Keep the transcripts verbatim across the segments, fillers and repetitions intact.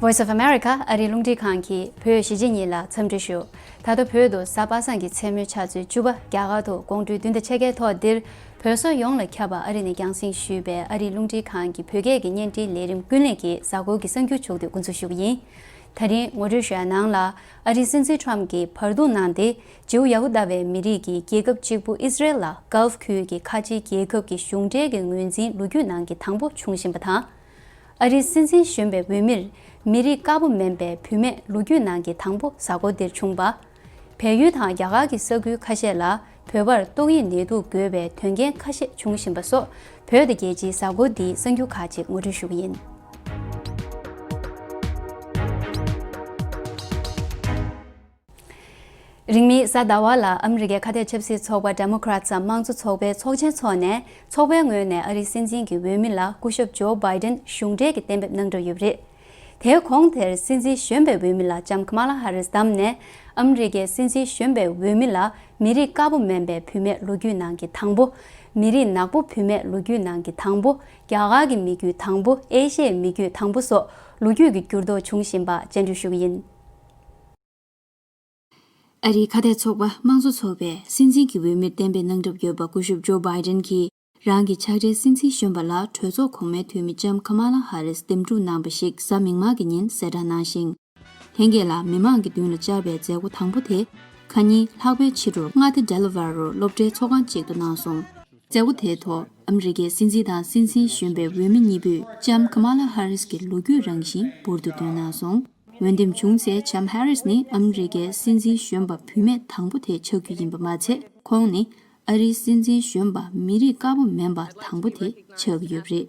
Voice of America ཨ་རིའི་རླུང་འཕྲིན་ཁང་གིས་བོད་གཞིས་བྱེས་གཉིས་ལ་འཚམས་འདྲི་ཞུ། ད་ལྟ་བོད་དུ་གཟའ་པ་སངས་ཀྱི་མཚན་མོའི་ཆུ་ཚོད་བཅུ་པ། རྒྱ་གར་དུ་དགོང་དྲོའི་བདུན་དང་ཕྱེད་ཀའི་ཐོག་འདིར། བོད་སོག་ཡོངས་ལ་ཁྱབ་པ་ཨ་རི་ནས་རྒྱང་སྲིང་ཞུས་པའི་ཨ་རིའི་རླུང་འཕྲིན་ཁང་གི་བོད་སྐད་ཀྱི་བརྙན་འཕྲིན་ལས་རིམ་ཀུན་གླེང་གི་གཟའ་འཁོར་གྱི་གསར་འགྱུར་ཕྱོགས་བསྡུས་འགོ་འཛུགས་ཞུ་གི་ཡིན། ད་རིང་ངོ་སྤྲོད་ཞུ་ཡ་ནང་ལ། ཨ་རིའི་སྲིད་འཛིན་ཁྲོམ་གྱིས་བར་འདུམ་གནང་སྟེ། ཇིའུ་ཡ་ཧུ་དཱ་བའི་མི་རིགས་ཀྱི་རྒྱལ་ཁབ་གཅིག་པུ་ཨི་སི་རེལ་ལ་གྷལ་ཕ་ཁུལ་གྱི་ཁ་ཆེའི་རྒྱལ་ཁབ་ཀྱི་གཞུང་འབྲེལ་གྱི་ངོས་འཛིན་ལོ་རྒྱུས་ནང་གི་དང་པོ་བྱུང་བཞིན་པ་དང་། ཨ་རིའི་སྲིད་འཛིན་གཞོན་པའི་འོས་མིར། མི་རིགས་དཀར་པོ་མིན་པའི་བུད་མེད་ལོ་རྒྱུས་ནང་གི་དང་པོ་གཟའ་འཁོར་འདིར་བྱུང་བ། བལ་ཡུལ་དང་རྒྱ་གར་གྱི་ས་ཁུལ་ཁ་ཤས་ལ་བོད་པར་ཏོག་དབྱིབས་ནད་དུག་འགོས་པའི་དོན་རྐྱེན་ཁ་ཤས་བྱུང་བཞིན་པ་སོགས། བོད་དང་རྒྱལ་སྤྱིའི་གཟའ་འཁོར་འདིའི་གསར་འགྱུར་ཁག་ཅིག་ངོ་སྤྲོད་ཞུ་གི་ཡིན། རིང་མིན་གཟའ་ཟླ་བ་ལ་ཨ་མི་རི་ཀའི་ཁ་གཏད་ཆབ་སྲིད་ཚོགས་པ་Democrats དམངས་གཙོ་ཚོགས་པའི་ཚོགས་ཆེན་འཚོགས་ནས། ཚོགས་པའི་ངོས་ནས་ཨ་རིའི་སྲིད་འཛིན་གྱི་འོས་མི་ལ་སྐུ་ཞབས་ཇོ་བྷའི་ཌེན་གཞུང་འབྲེལ་གྱི་གཏན་འབེབས་གནང་གྲབས་ཡོད་པ་རེད། དེའི་གོང་དེར་སྲིད་འཛིན་གཞོན་པའི་འོས་མི་ལ་ལྕམ་ཁ་མ་ལ་ཧ་རིས་བདམས་ནས། ཨ་མི་རི་ཀའི་སྲིད་འཛིན་གཞོན་པའི་འོས་མི་ལ་མི་རིགས་དཀར་པོ་མིན་པའི་བུད་མེད་ལོ་རྒྱུས་ནང་གི་དང་པོ། མི་རིགས་ནག་པོ་བུད་མེད་ལོ་རྒྱུས་ནང་གི་དང་པོ། རྒྱ་གར་གྱི་མི་རྒྱུད་དང་པོ། ཨེ་ཤི་ཡའི་མི་རྒྱུད་དང་པོ་སོགས་ལོ་རྒྱུས་ཀྱི་འགྱུར་ལྡོག་བྱུང་བཞིན་པ་བཅར་འདྲི་ཞུ་གི་ཡིན། ཨ་རིའི་ཁ་གཏད་ཚོགས་པ་དམངས་གཙོ་ཚོགས་པས་སྲིད་འཛིན་གྱི་འོས་མིར་གཏན་འབེབས་གནང་གྲབས་ཡོད་པ་སྐུ་ཞབས་ཇོ་བྷའི་ཌེན་གྱིས་རང་གི་ཕྱག་སྦྲེལ་སྲིད་འཛིན་གཞོན་པ་ལ་གྲོས་ཚོགས་གོང་མའི་འཐུས་མི་ལྕམ་ཁ་མ་ལ་ཧ་རིས་འདེམས་སྒྲུག་གནང་བ་ཞིག་གཟའ་མིག་དམར་གྱི་ཉིན་གསལ་བསྒྲགས་གནང་ཞིང་། ལྷན་རྒྱས་ལ་མི་མང་གི་མདུན་ལ་བཅར་བའི་མཛད་སྒོ་དང་པོ་དེ། ཁ་ཉིན་ལྷག་པའི་ཕྱི་དྲོར་མངའ་སྡེ་ཌེ་ལ་ཝེར་རུ་སློབ་གྲྭའི་ཚོགས་ཁང་གཅིག་ཏུ་གནང་སོང་། མཛད་སྒོ་དེའི་ཐོག་ཨ་མི་རི་ཀའི་སྲིད་འཛིན་དང་སྲིད་འཛིན་གཞོན་པའི་འོས་མི་གཉིས་པོས་ལྕམ་ཁ་མ་ལ་ཧ་རིས་ཀྱི་ལོ་རྒྱུས་རང་བཞིན་འབུར་དུ་བཏོན་གནང་སོང་། འོས་འདེམས་བྱུང་ཚེ་ལྕམ་ཧ་རིས་ནི་ཨ་མི་རི་ཀའི་སྲིད་འཛིན་གཞོན་པ་བུད་མེད་དང་པོ་དེ་ཆགས་རྒྱུ་ཡིན་པ་མ་ཚད། ཁོང་ནི་ཨ་རིའི་སྲིད་འཛིན་གཞོན་པ་མི་རིགས་དཀར་པོ་མིན་པ་དང་པོ་དེ་ཆགས་ཀྱི་ཡོད་པ་རེད།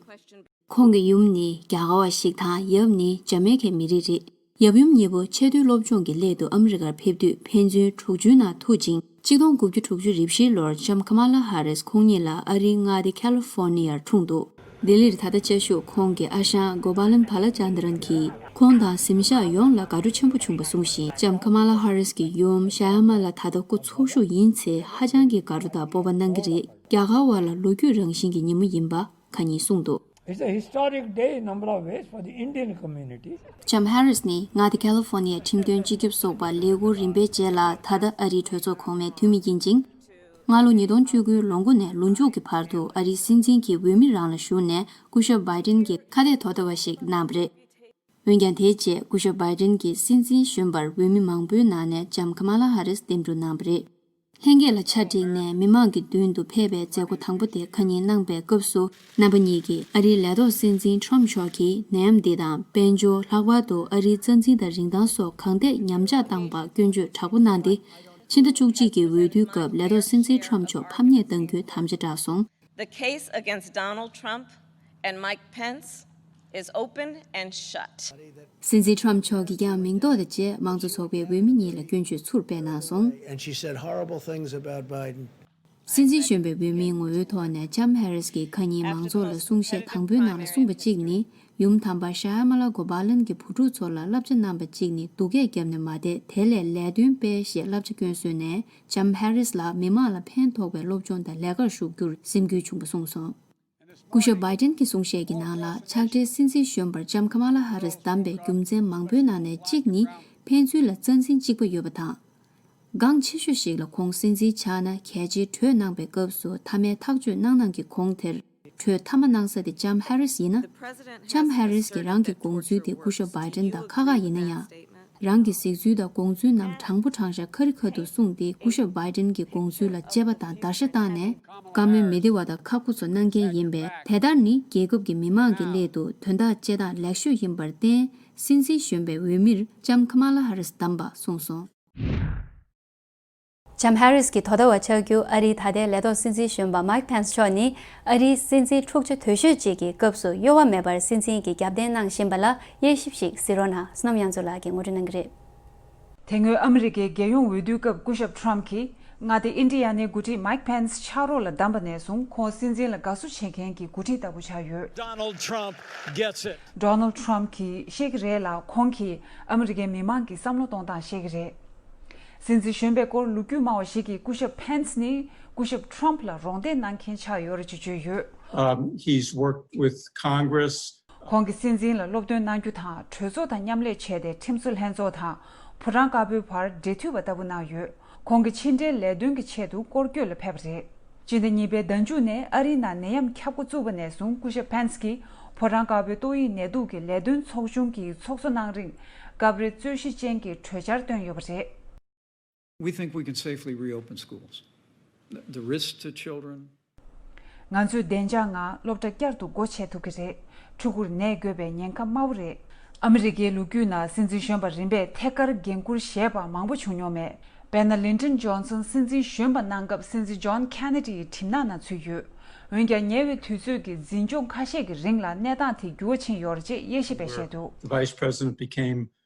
ཁོང་གི་ཡུམ་ནི་རྒྱ་གར་བ་ཞིག་དང་ཡབ་ནི་ཇ་མེ་ཁའི་མི་རིགས་རེད། ཡབ་ཡུམ་གཉིས་པོ་ཆེས་མཐོའི་སློབ་སྦྱོང་གི་སླད་དུ་ཨ་མི་རི་ཀར་ཕེབས་དུས་ཕན་ཚུན་འཁྲུག་ཆུའི་ནང་ཐུག་ཅིང་། གཅིག་སྟོང་དགུ་བརྒྱ་དྲུག་ཅུ་རེ་བཞིའི་ལོར་ལྕམ་ཁ་མ་ལ་ཧ་རིས་ཁོང་ཉིད་ལ་ཨ་རིའི་མངའ་སྡེ་ཁ་ལི་ཧྥོར་ནི་ཡར་འཁྲུངས་འདུག་ལྡི་ལིར་ད་ལྟ་བཅའ་བཞུགས་ཁོང་གི་ཨ་ཞང་གོ་པཱ་ལན་བྷ་ལ་ཅན་དྲན་གྱིས་ཁོང་དང་གཟིམ་ཤག་ཡོངས་ལ་དགའ་སྤྲོ་ཆེན་པོ་བྱུང་བ་གསུངས་ཤིང་། ལྕམ་ཁ་མ་ལ་ཧ་རིས་ཀྱི་ཡུམ་ཤ་ཡ་མ་ལ་ད་ལྟ་སྐུ་འཚོ་བཞུགས་ཡིན་ཚེ་ཧ་ཅང་གི་དགའ་སྤྲོ་དང་སྤོབས་པ་གནང་གི་རེད། རྒྱ་གར་བ་ལ་ལོ་རྒྱུས་རང་བཞིན་གྱི་ཉིན་མོ་ཡིན་པ། ཁ་ཉིན་གསུངས་འདུག It's a historic day in number of ways for the Indian community. ལྕམ་ཧ་རིས་ནི་མངའ་སྡེ་ཁ་ལི་ཧྥོར་ནི་ཡའི་ཁྲིམས་དོན་སྤྱི་ཁྱབ་ཚོགས་པར་ལས་ཁུར་རིམ་པས་བྱས་ལ། ད་ལྟ་ཨ་རིའི་གྲོས་ཚོགས་གོང་མའི་འཐུས་མི་ཡིན་ཅིང་། སྔ་ལོ་ཉིས་སྟོང་བཅུ་དགུའི་ལོ་མགོ་ནས་ལོ་མཇུག་གི་བར་དུ་ཨ་རིའི་སྲིད་འཛིན་གྱི་འོས་མི་རང་ལ་ཞུགས་ནས་སྐུ་ཞབས་བྷའི་ཏིན་གྱི་ཁ་གཏད་དོ་ཟླ་བ་ཞིག་གནང་བ་རེད། འོན་ཀྱང་དེའི་རྗེས་སྐུ་ཞབས་བྷའི་ཏིན་གྱིས་སྲིད་འཛིན་གཞོན་པར་འོས་མི་མང་པོའི་ནང་ནས་ལྕམ་ཁ་མ་ལ་ཧ་རིས་འདེམས་སྒྲུག་གནང་བ་རེད། ལྷན་རྒྱས་ལ་ཕྱག་བསྒྲིགས་ནས་མི་མང་གི་མདུན་དུ་ཕེབས་པའི་མཛད་སྒོ་དང་པོ་དེ་ཁ་ཉིན་གནང་པའི་སྐབས་སུ། རྣམ་པ་གཉིས་ཀྱིས་ཨ་རིའི་ལས་ཐོག་སྲིད་འཛིན་ཁྲོམ་མཆོག་གིས་ནད་ཡམས་འདི་དང་དཔལ་འབྱོར། ལྷག་པར་དུ་ཨ་རིའི་རྩ་འཛིན་དང་རིན་ཐང་སོགས་གང་ཐད་ཉམས་ཆག་བཏང་པར་སྐྱོན་བརྗོད་དྲག་པོ་གནང་སྟེ། ཕྱི་ཟླ་བཅུ་གཅིག་གི་འོས་བསྡུའི་སྐབས་ལས་ཐོག་སྲིད་འཛིན་ཁྲོམ་མཆོག་ཕམ་ཉེས་གཏང་རྒྱུའི་དམ་བཅའ་བསྒྲགས་སོང་། The case against Donald Trump and Mike Pence is open and shut. སྲིད་འཛིན་ཁྲོམ་མཆོག་གིས་ཀྱང་མིང་འདོགས་དང་བཅས་དམངས་གཙོ་ཚོགས་པའི་འོས་མི་གཉིས་ལ་སྐྱོན་བརྗོད་ཚུར་སྤེལ་གནང་སོང་། And she said horrible things about Biden. སྲིད་འཛིན་གཞོན་པའི་འོས་མིའི་ངོ་བོའི་ཐོག་ནས་ལྕམ་ཧེ་རིས་ཀྱིས་ཁ་ཉིན་མང་ཚོགས་ལ་གསུང་བཤད་དང་པོའི་ནང་ལ་གསུངས་པ་གཅིག་ནི། ཡུམ་དམ་པ་ཤ་ཡ་མ་ལ་གོ་པཱ་ལན་གྱི་བུ་ཕྲུག་ཚོ་ལ་བསླབ་བྱ་གནང་པ་གཅིག་ནི་སྡུག་སྐད་བརྒྱབ་ནས་མ་བསྡད། དེ་ལས་ལས་དོན་སྤེལ་ཞེས་བསླབ་བྱ་སྐྱོན་བཟོས་ནས། ལྕམ་ཧེ་རིས་ལ་མི་མང་ལ་ཕན་ཐོགས་པའི་སློབ་སྦྱོང་དང་ལས་ཀར་ཞུགས་རྒྱུར་སེམས་འགུལ་བྱུང་བ་གསུངས་སོང་། སྐུ་ཞབས་བྷའི་ཏིན་གྱི་གསུང་བཤད་ཀྱི་ནང་ལ། ཕྱག་སྦྲེལ་སྲིད་འཛིན་གཞོན་པར་ལྕམ་ཁ་མ་ལ་ཧ་རིས་བདམས་པའི་རྒྱུ་མཚན་མང་པོའི་ནང་ནས་གཅིག་ནི། ཕན་ཚུན་ལ་རྩ་འཛིན་གཅིག་པ་ཡོད་པ་དང་། འགངས་ཆེ་ཤོས་ཤིག་ལ་ཁོང་སྲིད་འཛིན་ཆགས་ན་གལ་ཆེའི་གྲོས་གནང་པའི་སྐབས་སུ་མཐའ་མའི་ཐག་གཅོད་གནང་གནང་གི་གོང་དེར། གྲོས་མཐའ་མ་གནང་ས་དེ་ལྕམ་ཧེ་རིས་ཡིན་ན། ལྕམ་ཧེ་རིས་ཀྱིས་རང་གི་དགོངས་ཚུལ་དེ་སྐུ་ཞབས་བྷའི་ཏིན་དང་ཁ་ཁ་ཡིན་ན་ཡང་། རང་གི་གཟིགས་ཚུལ་དང་དགོངས་ཚུལ་རྣམས་དྲང་པོ་དྲང་བཞག་ཁ་རི་ཁ་ཐུག་གསུངས་ཏེ། སྐུ་ཞབས་བྷའི་ཏིན་གྱི་དགོངས་ཚུལ་ལ་དཔྱད་པ་དང་བརྡར་ཤ་བཏང་ནས། བཀའ་མོལ་མི་བདེ་བ་དང་ཁག་པོ་ཚོ་གནང་མཁན་ཡིན་པས། དེ་ལྟར་ནི་རྒྱལ་ཁབ་ཀྱི་མི་མང་གི་སླད་དུ་དོན་དག་བྱེད་སྟངས་ལེགས་ཤོས་ཡིན་པར་བརྟེན། སྲིད་འཛིན་གཞོན་པའི་འོས་མིར་ལྕམ་ཁ་མ་ལ་ཧ་རིས་བདམས་པ་གསུངས་སོང་། ལྕམ་ཧེ་རིས་ཀྱི་དོ་ཟླ་བ་ཆགས་རྒྱུ། ཨ་རིའི་ད་ལྟའི་ལས་ཐོག་སྲིད་འཛིན་གཞོན་པ་མཱིག་ཕེན་སི་མཆོག་ནི། ཨ་རིའི་སྲིད་འཛིན་འཁྲུག་ཆ་དོད་ཤོས་ཅིག་གི་སྐབས་སུ་གཡོ་བ་མེད་པར་སྲིད་འཛིན་གྱི་རྒྱབ་རྟེན་གནང་བཞིན་པ་ལ་དབྱེ་ཞིབ་ཞིག་གཟིགས་རོགས་གནང་། བསོད་ནམས་དབྱངས་མཚོ་ལགས་ཀྱིས་ངོ་སྤྲོད་གནང་གི་རེད། དེ་སྔོན་ཨ་མི་རི་ཀའི་རྒྱལ་ཡོངས་འོས་བསྡུའི་སྐབས་སྐུ་ཞབས་ཊམ་གྱིས་མངའ་སྡེ་ཨིན་ཌི་ཡ་ནའི་འགོ་ཁྲིད་མཱིག་ཕེན་སི་ཕྱག་རོགས་ལ་བདམས་པ་ནས་བཟུང་ཁོང་སྲིད་འཛིན་ལ་དགའ་བསུ་བྱེད་མཁན་གྱི་འགོ་ཁྲིད་ལྟ་བུ་ཆགས་ཡོད། Donald Trump gets it. ཌོ་ནལ་ཌི་ཊམ་གྱིས་ཤེས་ཀྱི་རེད་ལ། ཁོང་གིས་ཨ་མི་རི་ཀའི་མི་མང་གི་བསམ་བློ་གཏོང་སྟངས་ཤེས་ཀྱི་རེད། སྲིད་འཛིན་གཞོན་པའི་སྐོར་ལོ་རྒྱུས་སྨྲ་བ་ཞིག་གིས་སྐུ་ཞབས་ཕེན་སི་ནི་སྐུ་ཞབས་ཊམ་ལ་རོགས་འདེགས་གནང་མཁན་ཆགས་ཡོད་རེད་ཅེས་བརྗོད་ཡོད། Um, he's worked with Congress. ཁོང་གིས་སྲིད་འཛིན་ལ་སློབ་སྟོན་གནང་རྒྱུ་དང་། གྲོས་ཚོགས་དང་མཉམ་ལས་བྱས་ཏེ། ཁྲིམས་བཟོ་ལྷན་ཚོགས་དང་ཕོ་བྲང་དཀར་པོའི་བར་འབྲེལ་མཐུད་པ་ལྟ་བུ་གནང་ཡོད། ཁོང་གིས་ཕྱི་འབྲེལ་ལས་དོན་གྱི་ཆེད་དུ་སྐོར་སྐྱོད་ལ་ཕེབས་པ་རེད། སྤྱི་ཟླ་གཉིས་པའི་ཟླ་མཇུག་ནས་ཨ་རིའི་ནང་ནད་ཡམས་ཁྱབ་འགོ་བཙུགས་པ་ནས་བཟུང་། སྐུ་ཞབས་ཕེན་སི་གིས་ཕོ་བྲང་དཀར་པོའི་ཏོག་དབྱིབས་ནད་དུག་གི་ལས་དོན་ཚོགས་ཆུང་གི་ཚོགས་གཙོ་གནང་རིང་། སྐབས་རེ་རྩོད་གཞི་ཅན་གྱི་གྲོས་འཆར་བཏོན་ཡོད་པ་རེད། We think we can safely reopen schools. The the risk to children, ང་ཚོས་བདེ་འཇགས་ངང་སློབ་གྲྭ་བསྐྱར་དུ་སྒོ་ཕྱེ་ཐུབ་ཀྱི་རེད། ཕྲུ་གུར་ནད་འགོས་པའི་ཉེན་ཁ་དམའ་བོ་རེད། ཨ་མི་རི་ཀའི་ལོ་རྒྱུས་ནང་སྲིད་འཛིན་གཞོན་པ་རིམ་པས་ཐད་ཀར་འགན་འཁུར་བཞེས་པ་མང་པོ་བྱུང་མྱོང་མེད། དཔེར་ན། ལིན་ཏོན་ཇོན་སོན་སྲིད་འཛིན་གཞོན་པ་གནང་སྐབས། སྲིད་འཛིན་ཇོན་ཁེ་ནེ་ཌི་ཡི་གྲིབ་ནག་ནང་ཚུད་ཡོད། འོན་ཀྱང་། ཉེ་བའི་དུས་ཚོད་ཀྱི་འཛིན་སྐྱོང་ཁ་ཤས་ཀྱི་རིང་ལ་གནས་སྟངས་དེ་འགྱུར་བ་ཕྱིན་ཡོད་རེད་ཅེས་དབྱེ་ཞིབ་པས་བཤད་འདུག the vice president became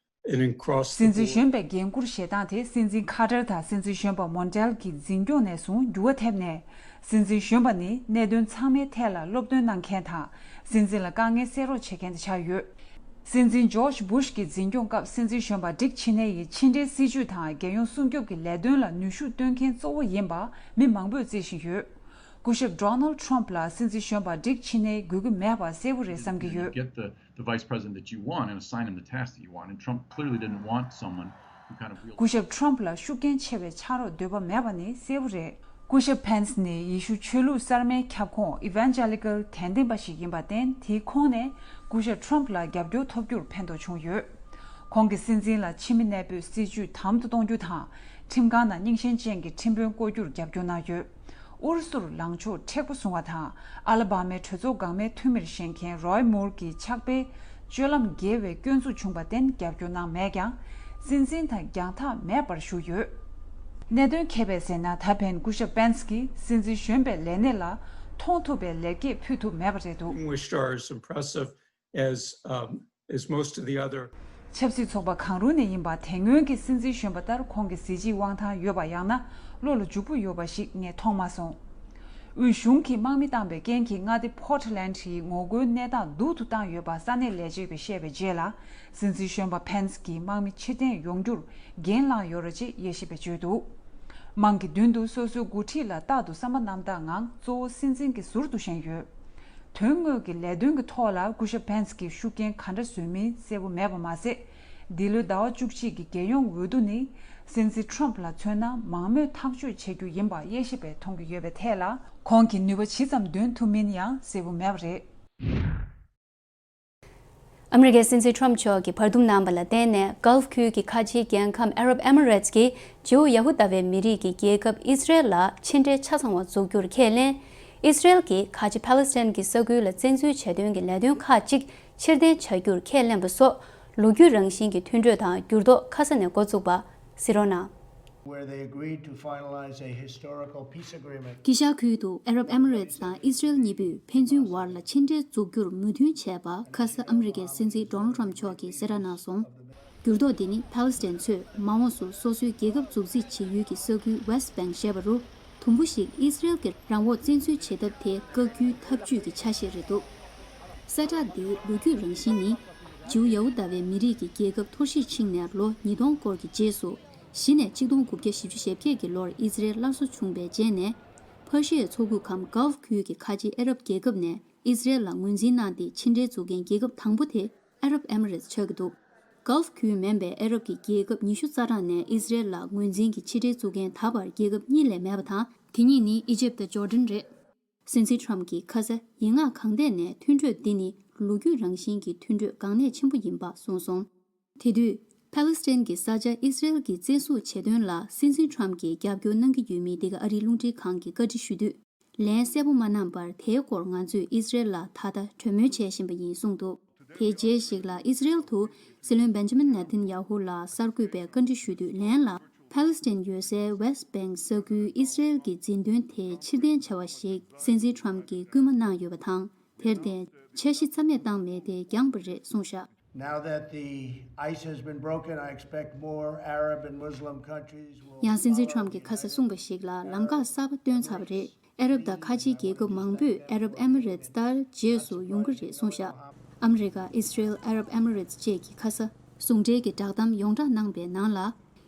an across the སྲིད་འཛིན་board. གཞོན་པའི་འགན་འཁུར་བཞེས་སྟངས་དེ། སྲིད་འཛིན་ཁ་ཏར་དང་སྲིད་འཛིན་གཞོན་པ་མོན་ཏེལ་གྱི་འཛིན་སྐྱོང་ནས་བཟུང་འགྱུར་བ་ཐེབས་ནས། སྲིད་འཛིན་གཞོན་པ་ནི་གནད་དོན་ཚང་མའི་ཐད་ལ་སློབ་སྟོན་གནང་མཁན་དང་། སྲིད་འཛིན་ལ་དཀའ་ངལ་སེལ་རོགས་བྱེད་མཁན་དེ་ཆགས་ཡོད། སྲིད་འཛིན་ཇོརྗ་བུཤ་གི་འཛིན་སྐྱོང་སྐབས། སྲིད་འཛིན་གཞོན་པ་ཌིག་ཆེ་ནེ་ཡིས་ཕྱི་འབྲེལ་སྲིད་ཇུས་དང་། རྒྱལ་ཡོངས་སྲུང་སྐྱོབ་ཀྱི་ལས་དོན་ལ་ནུས་ཤུགས་བཏོན་མཁན་གཙོ་བོ་ཡིན་པ་མི་མང་པོས་བརྩི་བཞིན་ཡོད། སྐུ་ཞབས་ཌོ་ནལ་ཊམ་ཕ་ལ་སྲིད་འཛིན་གཞོན་པ་ཌིག་ཆེ་ནེ་དགོས་ཀྱི་མེད་པ་གསལ་པོ་རེད་བསམ་གྱི་ཡོད། Get the, the vice president that you want and assign him the task that you want. And Trump clearly didn't want someone who kind of wields. སྐུ་ཞབས་ཊམ་ཕ་ལ་ཤུགས་རྐྱེན་ཆེ་བའི་ཕྱག་རོགས་འདོད་པ་མེད་པ་ནི་གསལ་པོ་རེད། སྐུ་ཞབས་ཕེན་སི་ནི་ཡེ་ཤུ་ཆོས་ལུགས་གསར་མའི་ཁྱབ་ཁོངས་ཨི་ཝན་ཇེ་ལི་ཀལ་དད་ལྡན་པ་ཞིག་ཡིན་པར་བརྟེན། དེའི་ཁོངས་ནས་སྐུ་ཞབས་ཊམ་ཕ་ལ་རྒྱབ་སྐྱོར་ཐོབ་རྒྱུར་ཕན་ཐོགས་བྱུང་ཡོད། ཁོང་གིས་སྲིད་འཛིན་ལ་ཕྱི་མི་གནས་སྤོས་སྲིད་ཇུས་དམ་དུ་གཏོང་རྒྱུ་དང་། ཁྲིམས་ཁང་ནང་རྙིང་ཞེན་ཅན་གྱི་ཁྲིམས་དཔོན་བསྐོ་རྒྱུར་རྒྱབ་སྐྱོར་གནང་ཡོད། ཨུ་རུ་སུར་ལངས་ཕྱོགས་མཁྲེགས་པོ་བཟུང་བ་དང་། ཨ་ལ་བྷ་མའི་གྲོས་ཚོགས་འགག་མེད་འཐུས་མིར་བཞེངས་མཁན་རོའི་མུར་གྱི་ཕྱག་དཔེ་སྤྱོད་ལམ་འགལ་བའི་སྐྱོན་འཛུགས་བྱུང་བར་བརྟེན་རྒྱབ་སྐྱོར་གནང་མེད་ཀྱང་། སྲིད་འཛིན་དང་རྒྱང་ཐག་མེད་པར་བཞུགས་ཡོད། གནད་དོན་ཁྱད་པར་ཟེར་ན། ད་ཕན་སྐུ་ཞབས་པེན་སི་གིས་སྲིད་འཛིན་གཞོན་པའི་ལས་གནས་ལ་མཐོང་ཐུབ་པའི་ལེགས་སྐྱེས་ཕུལ་ཐུབ་མེད་པ་རེད་འདུག Distinguished are as impressive as um, as most of the other. ཆབ་སྲིད་ཚོགས་པ་གང་རུང་ནས་ཡིན་པ། དེ་སྔོན་གྱི་སྲིད་འཛིན་གཞོན་པ་ལྟར་ཁོང་གི་གཟི་བརྗིད་དབང་ཐང་ཡོད་པ། ཡང་ན་བློ་ལ་འཇུག་པོ་ཡོད་པ་ཞིག་ངས་མཐོང་མ་སོང་། དབུས་གཞུང་གིས་དམག་མི་བཏང་པའི་རྐྱེན་གྱིས། མངའ་སྡེ་པོར་ཊི་ལན་ཌི་ཡི་ངོ་རྒོལ་གནས་སྟངས་སྡུག་ཏུ་བཏང་ཡོད་པ་ས་གནས་ལས་བྱེད་པས་བཤད་པའི་རྗེས་ལ། སྲིད་འཛིན་གཞོན་པ་ཕེན་སི་གིས་དམག་མི་ཕྱིར་འཐེན་ཡོང་རྒྱུར་འགན་བླངས་ཡོད་རེད་ཅེས་དབྱེ་ཞིབ་པས་བརྗོད་འདུག་དམངས་ཀྱི་མདུན་དུ་སོ་སོའི་འགོ་ཁྲིད་ལ་རྟག་ཏུ་བསམ་པ་རྣམ་དག་ངང་གཙོ་བོ་སྲིད་འཛིན་གྱི་ཟུར་དུ་བཞེངས་ཡོད། དོན་དངོས་ཀྱི་ལས་དོན་གྱི་ཐོག་ལ་སྐུ་ཞབས་ཕེན་སི་གིས་ཤུགས་རྐྱེན་ག་འདྲ་བཟོས་མིན་གསལ་པོ་མེད་པ་མ་ཟད། འདི་ལོའི་ཟླ་བ་བཅུ་གཅིག་གི་རྒྱལ་ཡོངས་འོས་བསྡུ་ནི། སྲིད་འཛིན་ཊམ་ཕ་ལ་མཚོན་ན་མང་མོས་ཐག་གཅོད་བྱེད་རྒྱུ་ཡིན་པ་དབྱེ་ཞིབ་པས་མཐོང་གི་ཡོད་པའི་ཐད་ལ། ཁོང་གིས་ནུས་པ་ཇི་ཙམ་འདོན་ཐུབ་མིན་ཡང་གསལ་པོ་མེད་པ་རེད། ཨ་མི་རི་ཀའི་སྲིད་འཛིན་ཊམ་མཆོག་གིས་བར་འདུམ་གནང་བ་ལ་བརྟེན་ནས། ཀལཕ་ཁུལ་གྱི་ཁ་ཆེའི་རྒྱལ་ཁམས་ཨ་རབ་ཨེ་མི་རེ་ཊི་ཀྱིས་ཇིའུ་ཡ་ཧུ་དཱ་བའི་མི་རིགས་ཀྱི་རྒྱལ་ཁབ་ཨི་སི་རེལ་ལ་ཕྱི་འབྲེལ་ཆ་ཚང་བ་འཛུགས་རྒྱུར་ཁས་ལེན། ཨི་སི་རེལ་གྱིས་ཁ་ཆེ་ཕཱ་ལེ་སི་ཐན་གྱི་ས་ཁུལ་ལ་བཙན་འཛུལ་བྱེད་དོན་གྱི་ལས་དོན་ཁག་ཅིག་ཕྱིར་འཐེན་བྱ་རྒྱུར་ཁས་ལེན་པ་སོགས། ལོ་རྒྱུས་རང་བཞིན་གྱི་མཐུན་གྲོས་དང་འགྱུར་ལྡོག་ཁ་ས་ནས་འགོ་བཙུགས་པ། གཟིགས་རོགས་གནང་། where they agreed to finalize a historical peace agreement. དཀྱིལ་ཤར་ཁུལ་དུ་ཨ་རབ་ཨེ་མི་རེ་ཊི་དང་ཨི་སི་རེལ་གཉིས་པོས་ཕན་ཚུན་བར་ལ་ཕྱི་འབྲེལ་འཛུགས་རྒྱུར་མོས་མཐུན་བྱས་པ། ཁ་ས་ཨ་མི་རི་ཀའི་སྲིད་འཛིན་ཌོ་ནལ་ཊམ་མཆོག་གིས་གསལ་བསྒྲགས་གནང་སོང་། འགྱུར་ལྡོག་འདི་ནི་ཕཱ་ལེ་སི་ཐན་ཚོས་མ་འོངས་སུ་སོ་སོའི་རྒྱལ་ཁབ་འཛུགས་རྩིས་བྱེད་ཡུལ་གྱི་ས་ཁུལ་West Bank་ཞེས་པ་རུ། དུམ་བུ་ཞིག་ཨི་སི་རེལ་གྱི་རང་དབང་བཙན་འཛུལ་བྱེད་ཐབས་དེ་བཀག་རྒྱུའི་ཐབས་ཇུས་ཀྱི་ཆ་ཤས་རེད་འདུག་གསལ་བསྒྲགས་འདིའི་ལོ་རྒྱུས་རང་བཞིན་ནི། ཇིའུ་ཡ་ཧུ་དཱ་བའི་མི་རིགས་ཀྱི་རྒྱལ་ཁབ་འཐོར་ཞིག་ཕྱིན་ནས་ལོ་ཉིས་སྟོང་སྐོར་གྱི་རྗེས་སུ། གཞི་ནས་གཅིག་སྟོང་དགུ་བརྒྱ་བཞི་བཅུ་ཞེ་བརྒྱད་ཀྱི་ལོར་ཨི་སི་རེལ་སླར་གསོ་བྱུང་བའི་རྗེས་ནས། ཕར་ཤི་ཡའི་མཚོ་ཁུག་གམ་Gulf་ཁུལ་གྱི་ཁ་ཆེའི་ཨ་རབ་རྒྱལ་ཁབ་ནས་ཨི་སི་རེལ་ལ་ངོས་འཛིན་གནང་སྟེ་ཕྱི་འབྲེལ་འཛུགས་མཁན་རྒྱལ་ཁབ་དང་པོ་དེ་ཨ་རབ་ཨེ་མི་རེ་ཊི་ཆགས་ཀྱི་འདུག Gulf་ཁུལ་མིན་པའི་ཨ་རབ་ཀྱི་རྒྱལ་ཁབ་ཉི་ཤུ་རྩ་གྲངས་ནས་ཨི་སི་རེལ་ལ་ངོས་འཛིན་གྱི་ཕྱི་འབྲེལ་འཛུགས་མཁན་ད་བར་རྒྱལ་ཁབ་གཉིས་ལས་མེད་པ་དང་། དེ་གཉིས་ནི་ཨི་ཇིབ་དང་ཇོར་ཌན་རེད། སྲིད་འཛིན་ཊམ་གྱིས་ཁ་ས་ཡིག་ངག་གང་ཐད་ནས་མཐུན་གྲོས་འདི་ནི་ལོ་རྒྱུས་རང་བཞིན་གྱི་མཐུན་གྲོས་གལ་གནད་ཆེན་པོ་ཡིན་པ་གསུངས་སོང་། དེ་དུས་ཕཱ་ལེ་སི་ཐན་གྱི་ས་ཆ་ཨི་སི་རེལ་གྱིས་བཙན་བཟུང་བྱེད་དོན་ལ་སྲིད་འཛིན་ཊམ་གྱིས་རྒྱབ་སྐྱོར་གནང་གི་ཡོད་མེད་འདི་ག་ཨ་རིའི་རླུང་འཕྲིན་ཁང་གིས་བཀའ་འདྲི་ཞུས་དུས། ལན་གསལ་པོ་མ་གནང་བར། དེའི་སྐོར་ང་ཚོས་ཨི་སི་རེལ་ལ་ད་ལྟ་གྲོས་མོལ་བྱེད་བཞིན་པ་ཡིན་གསུངས་འདུག་དེའི་རྗེས་ཤིག་ལ་ཨི་སི་རེལ་དུ་སྲིད་བློན་བེན་ཇ་མིན་ནེ་ཐན་ཡ་ཧུ་ལ་གསར་འགོད་པས་བཀའ་འདྲི་ཞུས་དུས། ལན་ལ། ཕཱ་ལེ་སི་ཐན་ཡོད་སའི་West Bank་ས་ཁུལ་ཨི་སི་རེལ་གྱི་འཛིན་དོན་དེ་ཕྱིར་འཐེན་བྱ་བ་ཞིག་སྲིད་འཛིན་ཊམ་གྱིས་སྐུལ་མ་གནང་ཡོད་པ་དང་། དེར་བརྟེན། འཆར་གཞི་རྩ་མེད་བཏང་མེད་དེ་འགྱངས་པ་རེད་གསུངས་བཞག Now that the ice has been broken, I expect more Arab and Muslim countries will ཡང་སྲིད་འཛིན་ཊམ་གྱིས་ཁ་ས་གསུངས་པ་ཞིག་ལ། ལམ་ཁ་གསར་པ་བཏོན་ཚར་བ་རེད། ཨ་རབ་དང་ཁ་ཆེའི་རྒྱལ་ཁབ་མང་པོས་ཨ་རབ་ཨེ་མི་རེ་ཊི་ལྟར་རྗེས་སུ་ཡོང་གི་རེད་གསུངས་བཞག་ཨ་མི་རི་ཀ། ཨི་སི་རེལ། ཨ་རབ་ཨེ་མི་རེ་ཊི་བཅས་ཀྱི་ཁ་ས་ཟུང་འབྲེལ་གྱི་བསྒྲགས་གཏམ་ཡོངས་བསྒྲགས་གནང་པའི་ནང་ལ།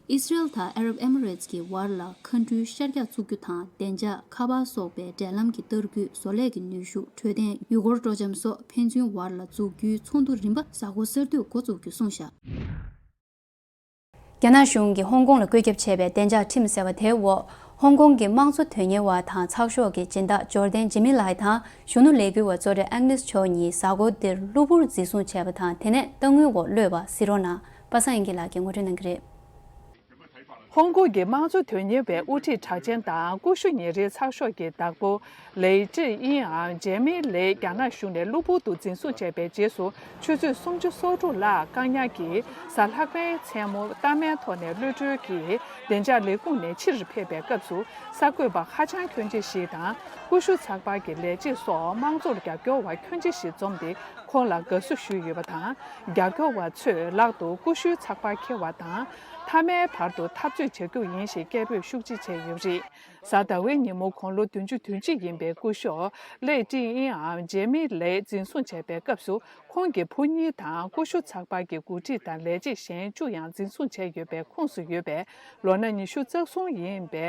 ཨི་སི་རེལ་དང་ཨ་རབ་ཨེ་མི་རེ་ཊི་ཀྱི་བར་ལ་མཁའ་འགྲུལ་ཤར་རྒྱག་ཚུགས་རྒྱུ་དང་། བདེ་འཇགས། ཁ་པར་སོགས་པའི་འབྲེལ་ལམ་གྱི་བསྟར་སྐུལ། བཟོ་ལས་ཀྱི་ནུས་ཤུགས། འཕྲོད་བསྟེན། ཡུལ་སྐོར་སྤྲོ་འཆམ་སོགས་ཕན་ཚུན་བར་ལ་འཛུགས་རྒྱུའི་ཚོགས་འདུ་རིམ་པ་གཟའ་འཁོར་གསར་དུས་འགོ་འཛུགས་རྒྱུ་གསུངས་བཞག་རྒྱ་ནག་གཞུང་གིས་ཧོང་ཀོང་ལ་བཀོད་ཁྱབ་བྱས་པའི་བདེ་འཇགས་ཁྲིམས་ཟེར་བ་དེའི་འོག་ཧོང་ཀོང་གི་དམངས་གཙོ་དོན་གཉེར་བ་དང་ཚགས་ཤོག་གི་སྦྱིན་བདག་འབྱོར་ལྡན་ཇི་མི་ལའེ་དང་གཞོན་ནུ་ལས་འགུལ་བ་ཙོ་ཊེ་ཨེག་ནེས་ཆོ་གཉིས་གཟའ་འཁོར་འདིར་གློ་བུར་འཛིན་བཟུང་བྱས་པ་དང་། དེ་ནས་གཏའ་དངུལ་འོག་གློད་པ་གཟིགས་རོགས་གནང་། པ་སངས་དབྱངས་སྐྱིད་ལགས་ཀྱིས་ངོ་སྤྲོད་གནང་གི་རེད། ཧོང་ཀོང་གི་དམངས་གཙོ་དོན་གཉེར་བའི་དབུ་ཁྲིད་གྲགས་ཅན་དང་ཀུ་ཤུ་ཉིན་རེའི་ཚགས་ཤོག་གི་བདག་པོ་ལེ་ཀྲི་དབྱིན་ཨམ་ཇེ་མི་ལེ་རྒྱ་ནག་གཞུང་ནས་གློ་བུར་དུ་འཛིན་བཟུང་བྱས་པའི་རྗེས་སུ། ཆུ་ཚོད་སུམ་ཅུ་སོ་དྲུག་ལྷག་བཀག་ཉར་གྱིས་གཟའ་ལྷག་པའི་མཚན་མོ་རྟ་མའི་ཐོག་ནས་གློད་གྲོལ་གྱིས་བདེ་འཇགས་ལས་ཁུངས་ནས་ཕྱིར་ཕེབས་པའི་སྐབས་སུ། གསར་འགོད་པ་ཧ་ཅང་ཁྱོན་ཆེ་ཞིག་དང་། ཀུ་ཤུ་ཚགས་པར་གྱི་ལས་བྱེད་སོགས་དམངས་གཙོར་རྒྱབ་སྐྱོར་བ་ཁྱོན་ཆེ་ཞིག་འཛོམས་ཏེ། ཁོང་ལ་དགའ་བསུ་ཞུས་ཡོད་པ་དང་། རྒྱབ་སྐྱོར་བ་ཚོས་ལག་ཏུ་ཀུ་ཤུའི་ཚགས་པར་འཁྱེར་བ་དང་། མཐའ་མའི་བར་དུ་འཐབ་རྩོད་བྱ་རྒྱུ་ཡིན་ཞེས་སྐད་འབོད་ཤུགས་ཆེ་བྱས་ཡོད་པ་རེད། གཟའ་ཟླ་བའི་ཉིན་མོ་ཁོང་ལོ་བདུན་ཅུ་དོན་གཅིག་ཡིན་པའི་སྐུ་ཞབས་ལེ་ཀྲི་དབྱིན་ཨམ་ཇེ་མི་ལེ་འཛིན་བཟུང་བྱས་པའི་སྐབས་སུ། ཁོང་གི་བུ་གཉིས་དང་ཀུ་ཤུ་ཚགས་པར་གྱི་འགོ་ཁྲིད་དང་ལས་བྱེད་གཞན་བཅུ་ཡང་འཛིན་བཟུང་བྱས་ཡོད་པའི་ཁོངས་སུ་ཡོད་པའི་ལོ་ན་ཉི་ཤུ་རྩ་གསུམ་ཡིན་པའི་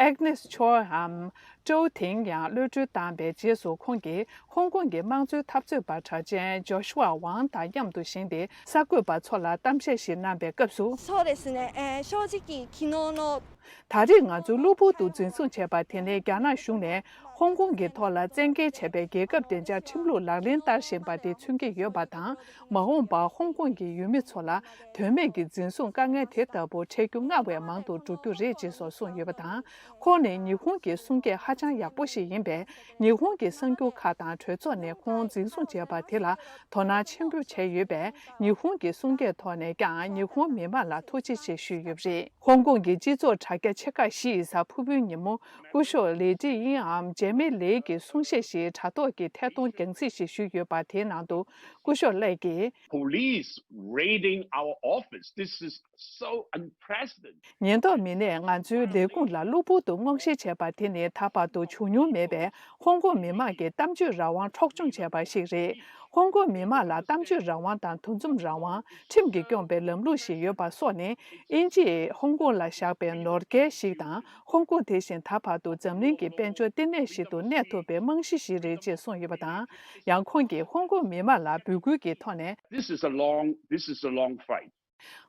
ཨེག་ནེས་ཆོའམ་ཀྲོའུ་ཐིང་ཡང་གློད་གྲོལ་བཏང་བའི་རྗེས་སུ། ཁོང་གིས་ཧོང་ཀོང་གི་དམངས་གཙོའི་འཐབ་རྩོད་པ་གྲགས་ཅན་ཇོ་ཤུ་ཝ་ཝང་དང་མཉམ་དུ་བཞེངས་ཏེ། གསར་འགོད་པ་ཚོ་ལ་གཏམ་བཤད་ཞིག་གནང་བའི་སྐབས་སུ། そうですね、えー正直昨日の ད་རེས་ང་ཚོ་གློ་བུར་དུ་འཛིན་བཟུང་བྱས་པ་དེ་ནི་རྒྱ་ནག་གཞུང་ནས་ཧོང་ཀོང་གི་ཐོག་ལ་བཙན་འགེལ་བྱས་པའི་རྒྱལ་ཁབ་བདེ་འཇགས་ཁྲིམས་ལུགས་ལག་ལེན་བསྟར་བཞིན་པ་དེ་མཚོན་གྱི་ཡོད་པ་དང་། མ་འོངས་པར་ཧོང་ཀོང་གི་ཡུལ་མི་ཚོ་ལ་དོན་མེད་ཀྱི་འཛིན་བཟུང་དཀའ་ངལ་དེ་ལྟ་བུ་འཕྲད་རྒྱུ་སྔར་བས་མང་དུ་འགྲོ་རྒྱུ་རེད་ཅེས་སོགས་གསུངས་ཡོད་པ་དང་། ཁོང་ནི་ཉི་ཧོང་གི་གསུང་སྐད་ཧ་ཅང་ཡག་པོ་ཞིག་ཡིན་པས། ཉི་ཧོང་གི་གསར་འགྱུར་ཁག་དང་གྲོས་ཚོགས་ནས་ཁོང་འཛིན་བཟུང་བྱས་པ་དེ་ལ་དོ་སྣང་ཆེན་པོ་བྱས་ཡོད་པས། ཉི་ཧོང་གི་གསུང་སྐད་ཐོག་ནས་ཀྱང་ཉི་ཧོང་མི་མང་ལ་ཐུགས་རྗེ་ཆེ་ཞུས་ཡོད་པ་རེད། ཧོང་ཀོང་གི་སྤྱི་ཚོགས་དྲ་རྒྱ་ཆེ་ཁག་བཞི་ཡི་གཟའ་ཕུར་བུའི་ཉིན་མོ། སྐུ་ཞབས་ལེ་ཀྲི་དབྱིན་ཨམ་ཇེ་མི་ལེ་གི་གསུང་བཤད་ཞིག་དྲ་ཐོག་གི་ཐད་གཏོང་རྒྱང་སྲིང་ཞིག་ཞུས་ཡོད་པ་དེའི་ནང་དུ། སྐུ་ཞབས་ལེ་གིས། Police raiding our office. This is so unprecedented. ཉེན་རྟོག་མི་སྣས་ང་ཚོའི་ལས་ཁུངས་ལ་གློ་བུར་དུ་སྔོག་བཤེར་བྱས་པ་དེ་ནི་ད་བར་དུ་བྱུང་མྱོང་མེད་པའི་ཧོང་ཀོང་མི་མང་གི་གཏམ་བརྗོད་རང་དབང་འཕྲོག་བཅོམ་བྱས་པ་ཞིག་རེད། ཧོང་ཀོང་མི་མང་ལ་གཏམ་བརྗོད་རང་དབང་དང་འདུ་འཛོམས་རང་དབང་། ཁྲིམས་ཀྱིས་སྐྱོང་པའི་ལམ་ལུགས་ཤིག་ཡོད་པ་སོགས་ནི། དབྱིན་ཇིས་ཧོང་ཀོང་ལ་བཞག་པའི་ནོར་སྐལ་ཞིག་དང་། ཧོང་ཀོང་དེ་བཞིན་ད་བར་དུ་འཛམ་གླིང་གི་དཔལ་འབྱོར་ལྟེ་གནས་ཤིག་ཏུ་གནས་ཐུབ་པའི་རྨང་གཞི་ཞིག་རེད་ཅེས་གསུངས་ཡོད་པ་དང་། ཡང་ཁོང་གིས་ཧོང་ཀོང་མི་མང་ལ་འབོད་སྐུལ་གྱི་ཐོག་ནས། This is a long, this is a long fight.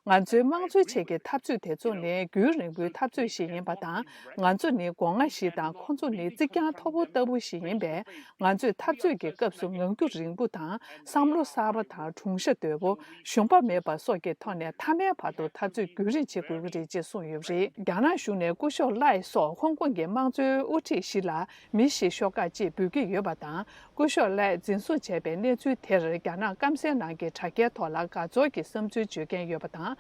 ང་ཚོའི་དམངས་གཙོའི་ཆེད་ཀྱི་འཐབ་རྩོད་དེ་ཚོ་ནི་རྒྱུན་རིང་པོའི་འཐབ་རྩོད་ཞིག་ཡིན་པ་དང་། ང་ཚོ་ནི་སྒོ་ང་ཞིག་དང་། ཁོ་ཚོ་ནི་རྩིག་གྱང་མཐོ་པོ་ལྟ་བུ་ཞིག་ཡིན་པས། ང་ཚོས་འཐབ་རྩོད་ཀྱི་སྐབས་སུ་ངང་རྒྱུད་རིང་པོ་དང་། བསམ་བློ་གསར་པ་དང་། གྲུང་ཤ་དོད་པོ། ཞུམ་པ་མེད་པ་སོགས་ཀྱི་ཐོག་ནས་མཐའ་མའི་བར་དུ་འཐབ་རྩོད་རྒྱུན་རིང་བྱེད་དགོས་ཀྱི་རེད་ཅེས་གསུངས་ཡོད་པ་རེད། རྒྱ་ནག་གཞུང་ནས་སྐུ་ཞབས་ལའེ་སོགས་ཧོང་ཀོང་གི་དམངས་གཙོའི་དབུ་ཁྲིད་བཞི་ལ་མི་བཞི་ཤོག་ཁག་ཅེས་འབོད་ཀྱི་ཡོད་པ་དང་། སྐུ་ཞབས་ལའེ་འཛིན་བཟུང་བྱས་པའི་གནས་ཚུལ་དེར་རྒྱ་ནག་སྐམ་སའི་ནང་གི་དྲ་རྒྱའི་ཐོག་ལ་དགའ་ཚོར་གྱི་བསམ་ཚུལ་བརྗོད་མཁན་ཡོད་པ་དང་།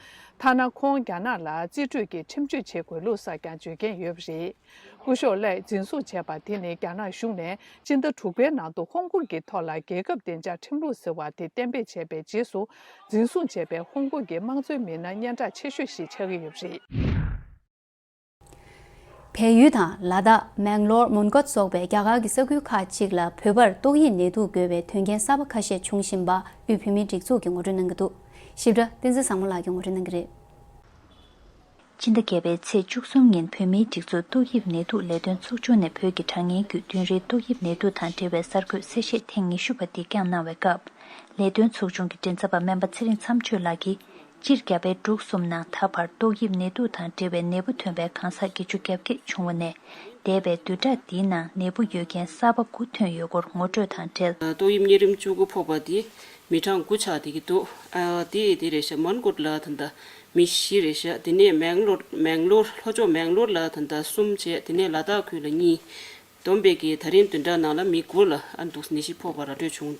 ཐ་ན་ཁོང་རྒྱ་ནག་ལ་རྩིས་སྤྲོད་ཀྱི་ཁྲིམས་གཅོད་བྱེད་དགོས་ལུགས་སོགས་ཀྱང་བརྗོད་མཁན་ཡོད་པ་རེད། སྐུ་ཞབས་ལའེ་འཛིན་བཟུང་བྱས་པ་དེ་ནི་རྒྱ་ནག་གཞུང་ནས་སྤྱི་ཟླ་དྲུག་པའི་ནང་དུ་ཧོང་ཀོང་གི་ཐོག་ལ་རྒྱལ་ཁབ་བདེ་འཇགས་ཁྲིམས་ལུགས་ཟེར་བ་དེ་གཏན་འབེབས་བྱས་པའི་རྗེས་སུ། འཛིན་བཟུང་བྱས་པའི་ཧོང་ཀོང་གི་དམངས་གཙོའི་མི་སྣ་སྙན་གྲགས་ཆེ་ཤོས་ཤིག་ཆགས་ཀྱི་ཡོད་པ་རེད། བལ་ཡུལ་དང་ལ་དྭགས། མེང་ལོར། མོན་གྷོ་སོགས་པའི་རྒྱ་གར་གྱི་ས་ཁུལ་ཁག་ཅིག་ལ་བོད་པར་ཏོག་དབྱིབས་ནད་དུག་འགོས་པའི་དོན་རྐྱེན་གསར་པ་ཁ་ཤས་བྱུང་བཞིན་པ་དབུས་བོད་མིའི་སྒྲིག་འཛུགས་ཀྱིས་ངོ་སྤྲོད་གནང་གི་འདུག། ཞིབ་ཕྲ་བསྟན་འཛིན་བཟང་མོ་ལགས་ཀྱིས་ངོ་སྤྲོད་གནང་གི་རེད། སྤྱི་ཟླ་བརྒྱད་པའི་ཚེས་བཅུ་གསུམ་ཉིན་བོད་མིའི་སྒྲིག་འཛུགས་ཏོག་དབྱིབས་ནད་དུག་ལས་དོན་ཚོགས་ཆུང་ནས་བོད་ཀྱི་དྲ་བརྙན་བརྒྱུད་བདུན་རེའི་ཏོག་དབྱིབས་ནད་དུག་དང་འབྲེལ་བའི་གསར་འགོད་གསལ་བཤད་ཐེངས་ཉི་ཤུ་པ་འདི་བསྐྱངས་གནང་བའི་སྐབས། ལས་དོན་ཚོགས་ཆུང་གི་མགྲིན་ཚབ་པ་སྨན་པ་ཚེ་རིང་མཚམས་གཅོད་ལགས་ཀྱིས། སྤྱིར་རྒྱ་བལ་འབྲུག་གསུམ་ནང་ད་བར་ཏོག་དབྱིབས་ནད་དུག་དང་འབྲེལ་བའི་ནད་འབུ་ཐོན་པའི་གང་ཟག་བརྒྱད་ཅུ་གྱ་བརྒྱད་བྱུང་བ་ནས། འདས་པའི་བདུན་ཕྲག་འདིའི་ནང་ནད་འབུ་ཡོད་མཁན་གསར་པ་དགུ་ཐོན་ཡོད་སྐོར་ངོ་སྤྲོད་དང་འབྲེལ། ཏོག་དབྱིབས་གཉན་རིམས་བཅུ་དགུ་ཕོག་པ་དེ་མི་གྲངས་དགུ་ཆགས་བསྡད་ཀྱི་འདུག། ཨ་དེ་དེ་རེད་ཤག། མོན་གྷོ་ལ་ད་ལྟ་མི་བཞི་རེད་ཤག། དེ་ནས་མེང་ལོར། མེང་ལོར། ལྷོ་ཕྱོགས་མེང་ལོར་ལ་ད་ལྟ་གསུམ་བྱས། དེ་ནས་ལ་དྭགས་ཁུལ་ལ་གཉིས། བསྡོམས་པས་ཀྱི་ད་རིང་བདུན་ཕྲག་ནང་ལ་མི་དགུ་ལ་ཨ་འདུག་ནད་གཞི་ཕོག་པ་ར་སྤྲོད་བྱུང་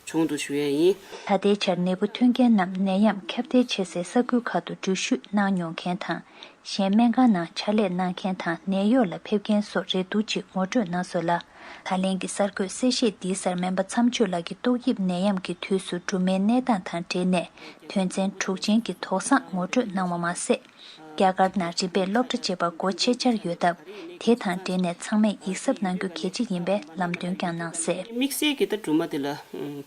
བྱུང་འདུག་ཞུ་ཡས་ཡིན། ད་ལྟའི་ཆར་ནད་འབུ་ཐོན་མཁན་རྣམས་ནད་ཡམས་ཁྱབ་གདལ་ཆེ་སའི་ས་ཁུལ་ཁག་ཏུ་འགྲུལ་བཞུད་གནང་མྱོང་མཁན་དང་། གཞན་སྨན་ཁང་ནང་ཕྱག་ལས་གནང་མཁན་དང་ནད་གཡོག་ལ་ཕེབས་མཁན་སོགས་རེད་འདུག་ཅེས་ངོ་སྤྲོད་གནང་སོང་ལ། ད་ལན་གྱི་གསར་འགོད་གསལ་བཤད་འདིའི་སར་སྨན་པ་མཚམས་གཅོད་ལགས་ཀྱིས་ཏོག་དབྱིབས་ནད་ཡམས་ཀྱི་དུས་སུ་སྦྲུམ་མའི་གནས་སྟངས་དང་འབྲེལ་ནས་དོན་ཚན་དྲུག་ཅན་གྱི་དོགས་བསམ་ངོ་སྤྲོད་གནང་བ་མ་ཟད། རྒྱ་གར་ནང་རིམ་པས་སློབ་གྲྭ་བཅས་པ་སྒོ་ཕྱེ་འཆར་ཡོད་སྟབས། དེ་དང་འབྲེལ་ནས་ཚང་མས་ཡིད་གཟབ་གནང་རྒྱུ་གལ་ཆེ་ཡིན་པའི་ལམ་སྟོན་ཀྱང་གནང་གསལ། དམིགས་བསལ་གྱི་ད་སྦྲུམ་མ་དེ་ལ་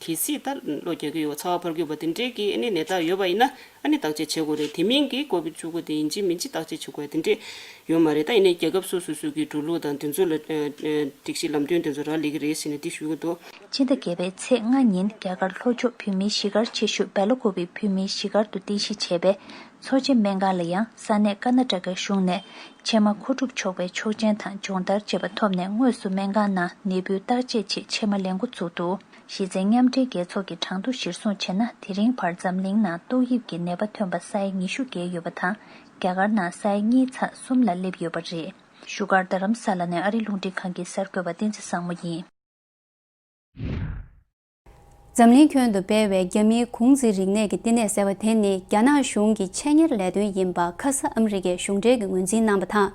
གལ་སྲིད་ད་གློ་རྒྱག་གི་ཡོད་པ། ཚ་བ་འཕར་གྱི་ཡོད་པ་དེ་འདྲའི་གི་ཨ་ནི་ནད་རྟགས་ཡོད་པ་ཡིན་ན། ཨ་ནི་བརྟག་དཔྱད་བྱེད་དགོས་རེད། དེ་མིན་གྱི་ཀོ་བིད་བཅུ་དགུ་དེ་ཡིན་གཅིག་མིན་གཅིག་བརྟག་དཔྱད་བྱེད་དགོས་དེ་འདྲས་ཡོད་མ་རེད། ད་ཡིན་ནའི་རྒྱལ་ཁབ་སོ་སོ་སོ་གི་འགྲོ་ལུགས་དང་དེ་ཚོ་ལ་ཨ་ཨ་སྒྲིག་གཞི་ལམ་སྟོན་དེ་ཚོ་རག་ལས་ཀྱི་རེད་ཟེར་ནས་འདི་ཞུ་གི་འདུག། སྤྱི་ཟླ་བརྒྱད་པའི་ཚེས་ལྔ་ཉིན་རྒྱ་གར་ལྷོ་ཕྱོགས་བོད་མིའི་གཞིས་སྒར་ཆེ་ཤོས་སྦེལ་ཀོབ་བོད་མིའི་གཞིས་སྒར་དུ་རྟེན་གཞི་བྱས་པའི་འཚོ་བྱེད་སྨན་ཁང་ལ་ཡང་ས་གནས་ཀར་ན་ཊ་ཀའི་གཞུང་ནས་ཕྱེ་མ་མཁོ་སྒྲུབ་ཆོག་པའི་ཆོག་མཆན་དང་སྦྱོང་བརྡར་བཅས་པ་ཐོབ་ནས་དངོས་སུ་སྨན་ཁང་ནང་ནད་འབུའི་བརྟག་དཔྱད་ཆེད་ཕྱེ་མ་ལེན་འགོ་བཙུགས་འདུག། གཞི་རྩའི་མཉམ་འབྲེལ་རྒྱལ་ཚོགས་ཀྱི་གྲངས་ཐོ་གཞིར་བཟུང་བྱས་ན། དེ་རིང་བར་འཛམ་གླིང་ནང་ཏོག་དབྱིབས་ཀྱི་ནད་པ་ཐོན་པ་ས་ཡ་ཉི་ཤུ་བརྒལ་ཡོད་པ་དང་། རྒྱ་གར་ནང་ས་ཡ་གཉིས་ཚེག་གསུམ་ལ་སླེབས་ཡོད་པ་རེད། བཞུགས་སྒར་རྡ་རམ་ས་ལ་ནས་ཨ་རིའི་རླུང་འཕྲིན་ཁང་གི་གསར་འགོད་པ་བསྟན་འཛིན་བཟང་མོ་ཡིན། འཛམ་གླིང་ཁྱོན་དུ་སྤེལ་བའི་རྒྱ་མིའི་གུང་ཟི་རིག་གནས་ཀྱི་བསྟི་གནས་ཟེར་བ་དེ་ནི་རྒྱ་ནག་གཞུང་གི་ཆེད་གཉེར་ལས་དོན་ཡིན་པ་ཁ་ས་ཨ་མི་རི་ཀའི་གཞུང་འབྲེལ་གྱི་ངོས་འཛིན་གནང་བ་དང་།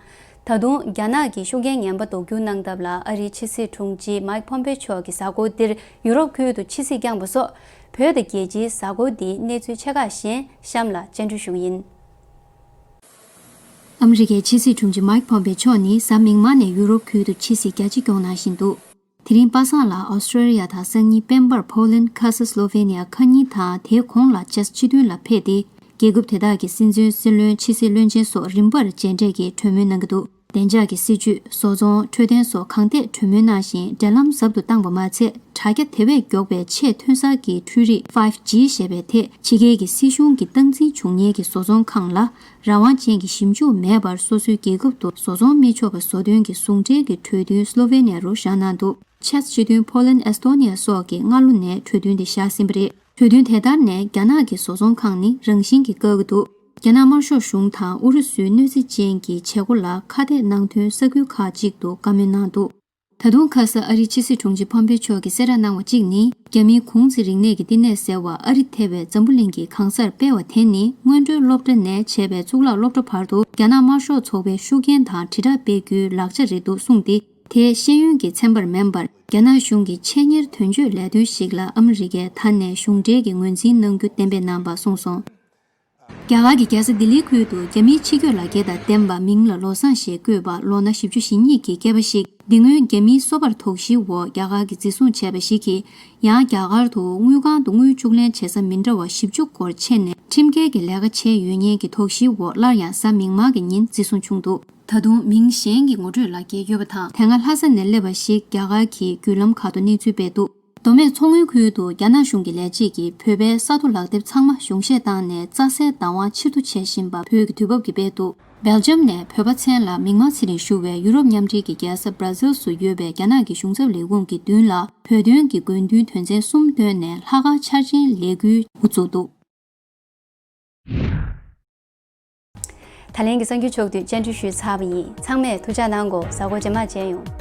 ད་དུང་རྒྱ་ནག་གིས་ཤུགས་རྐྱེན་ངན་པ་འདོགས་རྒྱུ་གནང་སྟབས་ལ། ཨ་རིའི་ཕྱི་སྲིད་དྲུང་ཆེ་མཱིག་ཕོམ་པེ་ཆོ་གིས་གཟའ་འཁོར་འདིར་ཡུ་རོབ་ཁུལ་དུ་ཕྱི་སྲིད་བསྐྱངས་པ་སོགས། བོད་དང་རྒྱལ་སྤྱིའི་གཟའ་འཁོར་འདིའི་གནས་ཚུལ་ཆེ་ཁག་གཞན་གཤམ་ལ་སྤྱན་འབུལ་ཞུ་གི་ཡིན། ཨ་མི་རི་ཀའི་ཕྱི་སྲིད་དྲུང་ཆེ་མཱིག་ཕོམ་པེ་ཆོ་ནི་གཟའ་མིག་དམར་ནས་ཡུ་རོབ་ཁུལ་དུ་ཕྱི་སྲིད་རྒྱ་ཆེ་སྐྱོང་གནང་བཞིན་འདུག། དེ་རིང་པ་སངས་ལ་ཨོ་སི་ཀྲོ་ལི་ཡ་དང་སང་ཉིན་སྤེན་པར་ཕོ་ལན། ཁ་ས་སློ་ཝེ་ནི་ཡ། ཁ་ཉིན་དང་དེའི་གོང་ལ་ཅེཀ་སྤྱི་མཐུན་ལ་ཕེབས་ཏེ། རྒྱལ་ཁབ་དེ་དག་གི་སྲིད་འཛིན། སྲིད་བློན། ཕྱི་སྲིད་བློན་ཆེན་སོགས་རིམ་པར་མཇལ་འཕྲད་ཀྱིས་གྲོས་མོལ་གནང་གི་འདུག། བདེ་འཇགས་ཀྱི་སྲིད་ཇུས། བཟོ་ཚོང་། འཕྲོད་བསྟེན་སོགས་གང་ཐད་གྲོས་མོལ་གནང་ཞིང་། འབྲེལ་ལམ་ཟབ་ཏུ་བཏང་བ་མ་ཚད། དྲ་རྒྱ་དེ་བས་མགྱོགས་པའི་ཆེས་ཐོན་གསར་གྱི་འཕྲུལ་རིག་ཕའིབ་ཇི་ཞེས་པའི་ཐད། ཕྱི་རྒྱལ་གྱི་སྲིད་གཞུང་གིས་སྟངས་འཛིན་བྱུང་མཁན་གྱི་བཟོ་ཚོང་ཁང་ལ་རང་དབང་ཅན་གྱི་ཞིབ་འཇུག་མེད་པར་སོ་སོའི་རྒྱལ་ཁབ་ཏུ་བཟོ་ཚོང་མི་ཆོག་པ་བཟོ་དོན་གྱི་ཟུང་འབྲེལ་གྱི་གྲོས་མཐུན་སློ་ཝེ་ནི་ཡ་རུ་བཞག་གནང་འདུག། ཅེཀ་སྤྱི་མཐུན། ཕོ་ལན། ཨེས་ཏོ་ནི་ཡ་སོགས་ཀྱིས་སྔ་ལོ་ནས་གྲོས་མཐུན་དེ་བཞག་ཟིན་པ་རེད། གྲོས་མཐུན་དེ་ལྟར་ནས་རྒྱ་ནག་གི་བཟོ་ཚོང་ཁང་ནི་རང་བཞིན་གྱིས་བཀག་གི་འདུག། རྒྱ་ནག་དམར་ཤོག་གཞུང་དང་ཨུ་རུ་སུའི་གནོད་འཚེ་ཅན་གྱི་བྱེད་སྒོ་ལ་ཁ་གཏད་གནང་དོན་ས་ཁུལ་ཁག་ཅིག་ཏུ་བཀའ་མོལ་གནང་འདུག། ད་དུང་ཁ་ས་ཨ་རིའི་ཕྱི་སྲིད་དྲུང་ཆེ་ཕོམ་པེ་ཆོ་གིས་གསལ་བསྒྲགས་གནང་བ་གཅིག་ནི། རྒྱ་མིའི་གུང་ཟི་རིག་གནས་ཀྱི་བསྟི་གནས་ཟེར་བ་ཨ་རི་ཐེ་བའི་འཛམ་བུ་གླིང་གི་གང་སར་སྤེལ་བ་དེ་ནི། སྔོན་འགྲོའི་སློབ་གྲྭ་ནས་བྱས་པའི་གཙུག་ལག་སློབ་གྲྭ་བར་དུ་རྒྱ་ནག་དམར་ཤོག་ཚོགས་པའི་ཤུགས་རྐྱེན་དང་དྲིལ་བསྒྲགས་སྤེལ་རྒྱུའི་ལག་ཆ་རེད་འདུག་གསུངས་ཏེ། དེས་ཤེས་ཡོན་གྱི་ཚན་པར་མིན་པར། རྒྱ་ནག་གཞུང་གི་ཆེད་གཉེར་དོན་གཅོད་ལས་དོན་ཞིག་ལ་ཨ་མི་རི་ཀས་ད་ནས་གཞུང་འབྲེལ་གྱི་ངོས་འཛིན་གནང་རྒྱུ་གཏན་འབེབས་གནང་བ་གསུངས་སོང་། རྒྱ་གར་གྱི་རྒྱལ་ས་ལྡི་ལིའི་ཁུལ་དུ་རྒྱ་མིའི་ཕྱི་སྐྱོད་ལ་དགེ་དང་ལྡན་པ་མིང་ལ་བློ་བཟང་ཞེས་བཀོད་པ་ལོ་ན་བཞི་བཅུ་ཞེ་གཉིས་ཀྱི་སྐྱེས་པ་ཞིག། འདི་སྔོན་རྒྱ་མིའི་སོ་པར་དོགས་གཞིའི་འོག་རྒྱ་གར་གྱིས་འཛིན་བཟུང་བྱས་པ་ཞིག་གིས། ཡང་རྒྱ་གར་དུ་དངུལ་ཁང་དུ་དངུལ་བཅུག་ལེན་བྱེད་ས་མི་འདྲ་བ་བཞི་བཅུ་སྐོར་ཕྱེ་ནས་ཁྲིམས་འགལ་གྱི་ལས་ཀ་བྱས་ཡོད་ཉེན་གྱི་དོགས་གཞིའི་འོག་སླར་ཡང་གཟའ་མིག་དམར་གྱི་ཉིན་འཛིན་བཟུང་བྱུང་འདུག། ད་དུང་མིང་གཞན་གྱི་ངོ་སྤྲོད་ལ་འགལ་ཡོད་པ་དང་། དེ་སྔ་ལྷ་ས་ནས་སླེབས་པ་ཞིག་རྒྱ་གར་གྱི་བརྒྱུད་ལམ་ཁག་ཏུ་གནས་ཚུལ་སྤེལ་འདུག། མདོ་སྨད་མཚོ་སྔོན་ཁུལ་དུ་རྒྱ་ནག་གཞུང་གི་ལས་བྱེད་ཀྱིས་བོད་པའི་ས་རྡོ་ལག་དེབ་ཚང་མ་གཞུང་བཞེས་བཏང་ནས་རྩྭ་སའི་བདག་དབང་ཕྱིར་བསྡུ་བྱེད་བཞིན་པ་བོད་ཀྱི་དུས་བབ་ཀྱིས་སྤེལ་འདུག། སྦེལ་ཇམ་ནས་བོད་པ་མཚན་ལ་མིག་དམར་ཚེ་རིང་ཞུ་བའི་ཡུ་རོབ་མཉམ་འབྲེལ་གྱི་རྒྱལ་ས་སྦྲ་ཟིལ་སུ་ཡོད་པའི་རྒྱ་ནག་གི་གཞུང་ཚབ་ལས་ཁུངས་ཀྱི་མདུན་ལ་བོད་དོན་གྱི་དགོས་འདུན་དོན་ཚན་གསུམ་བཏོན་ནས་ལྷག་དཀར་འཆར་ཅན་ལས་འགུལ་འགོ་བཙུགས་འདུག། ད་ལན་གྱི་གསར་འགྱུར་ཕྱོགས་བསྡུས་སྤྱན་འབུལ་ཞུས་ཚར་བ་ཡིན། ཚང་མས་ཐུགས་ཅག་གནང་དགོས། གཟའ་འཁོར་རྗེས་མ་མཇལ་ཡོང་།